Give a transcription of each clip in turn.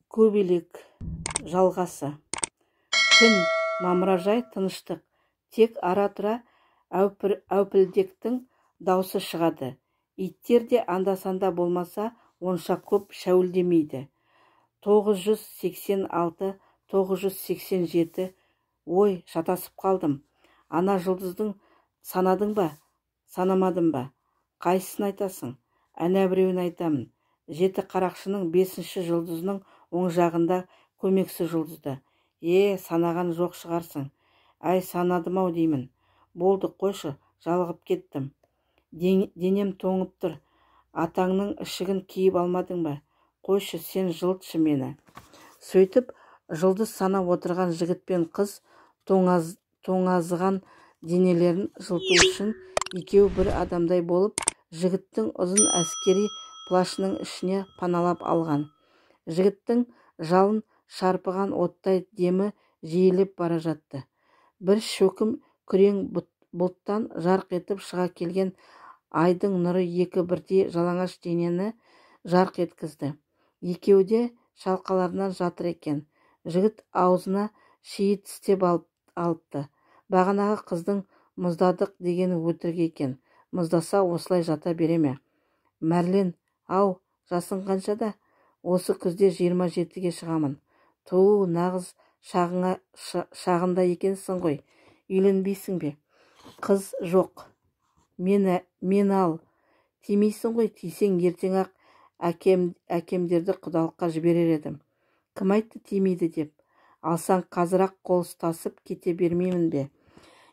Көбелек жалғасы. Түн, мамыражай тыныштық. Тек ара-тұра әупілдектің даусы шығады. Иттер де анда-санда болмаса онша көп шәуілдемейді. 986, 987, ой, шатасып қалдым. Ана жұлдыздың санадың ба, санамадым ба? Қайсысын айтасың? Әнә біреуін айтамын. Жеті қарақшының бесінші жұлдызының оң жағында көмекші жұлдызды. Е, санаған жоқ шығарсың. Әй, санадым-ау деймін. Болды, қойшы, жалығып кеттім. Денем тоңып тұр. Атаңның ішігін киіп алмадың ба? Қойшы, сен жылытшы мені. Сөйтіп, жұлдыз санап отырған жігіт пен қыз тоңазыған денелерін жылыту үшін екеуі бір адамдай болып, жігіттің ұзын әскери плащының ішіне паналап алған. Жігіттің жалын шарпыған оттай демі жиілеп бара жатты. Бір шөкім күрең бұлттан жарқ етіп шыға келген айдың нұры екі бірдей жалаңаш денені жарқ еткізді. Екеуі де шалқаларынан жатыр екен. Жігіт аузына шиі тістеп алыпты. Бағанағы қыздың мұздадық дегені өтірік екен. Мұздаса осылай жата бере ме? Мәрлен, ау, жасың қаншада? Осы күзде 27-ге шығамын. Ту, нағыз шағында екенсің ғой. Үйленбейсің бе? Қыз жоқ. Мен ал. Тимейсің ғой, тисең ертең-ақ әкемдерді құдалыққа жіберер едім. Кім айтты тимейді деп? Алсаң қазір-ақ қол ұстасып кете бермеймін бе?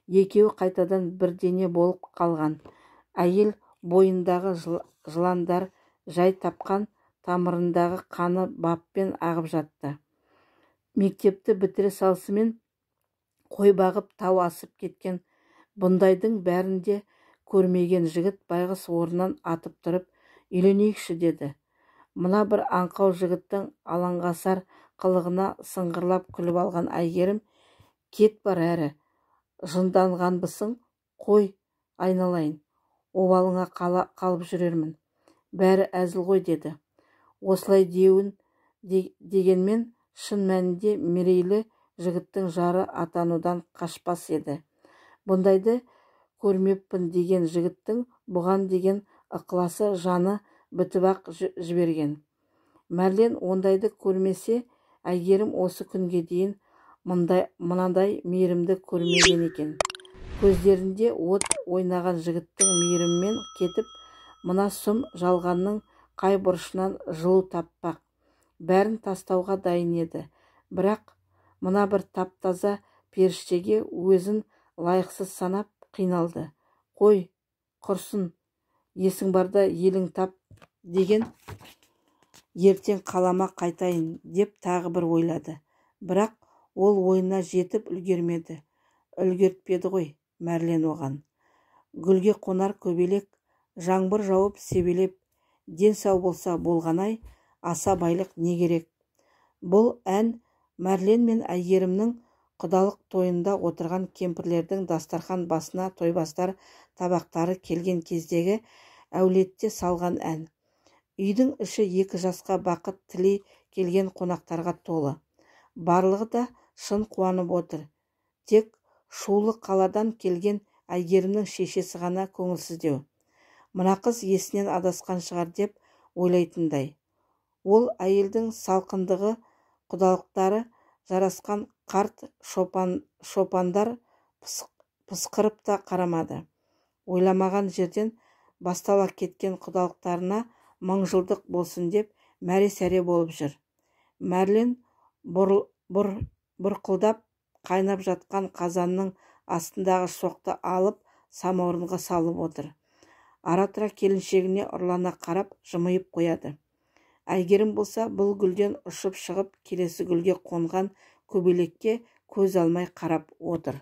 Екеуі қайтадан бір дене болып қалған. Әйел бойындағы жыландар жай тапқан тамырындағы қаны баппен ағып жатты. Мектепті бітіре салысымен қой бағып тау асып кеткен бұндайдың бәрін де көрмеген жігіт байғұс орнынан атып тұрып, үйленейікші деді. Мына бір аңқау жігіттің алаңғасар қылығына сыңғырлап күліп алған Әйгерім, кет бар әрі, жынданғанбысың, қой айналайын, обалыңа қалып жүрермін. Бәрі әзіл ғой деді. Осылай деуін дегенмен шын мәнінде мерейлі жігіттің жары атанудан қашпас еді. Бұндайды көрмеппін деген жігіттің бұған деген ықыласы жаны бітіп-ақ жіберген. Мәрлен ондайды көрмесе, Әйгерім осы күнге дейін мынадай мейірімді көрмеген екен. Көздерінде от ойнаған жігіттің мейірімімен кетіп, мына сұм жалғанның қай бұрышынан жылу таппақ. Бәрін тастауға дайын еді. Бірақ мына бір тап-таза періштеге өзін лайықсыз санап қиналды. Қой, құрсын, есің барда елің тап деген ертең қалама қайтайын деп тағы бір ойлады. Бірақ ол ойына жетіп үлгермеді. Үлгертпеді ғой Мәрлен оған. Гүлге қонар көбелек, жаңбыр жауып себелеп, ден сау болса болғанай, аса байлық не керек. Бұл ән Мәрлен мен Әйгерімнің құдалық тойында отырған кемпірлердің дастархан басына тойбастар табақтары келген кездегі әулетте салған ән. Үйдің іші екі жасқа бақыт тілей келген қонақтарға толы. Барлығы да шын қуанып отыр. Тек шулы қаладан келген Әйгерімнің шешесі ғана көңілсіздеу. Мына қыз есінен адасқан шығар деп ойлайтындай. Ол әйелдің салқындығы құдалықтары жарасқан қарт шопандар пысқырып та қарамады. Ойламаған жерден бастала кеткен құдалықтарына мың жылдық болсын деп мәре-сәре болып жүр. Мәрлен бұрқылдап қайнап жатқан қазанның астындағы шоқты алып самаурынға салып отыр. Ара-тұра келіншегіне ұрлана қарап жымиып қояды. Әйгерім болса бұл гүлден ұшып шығып келесі гүлге қонған көбелекке көз алмай қарап отыр.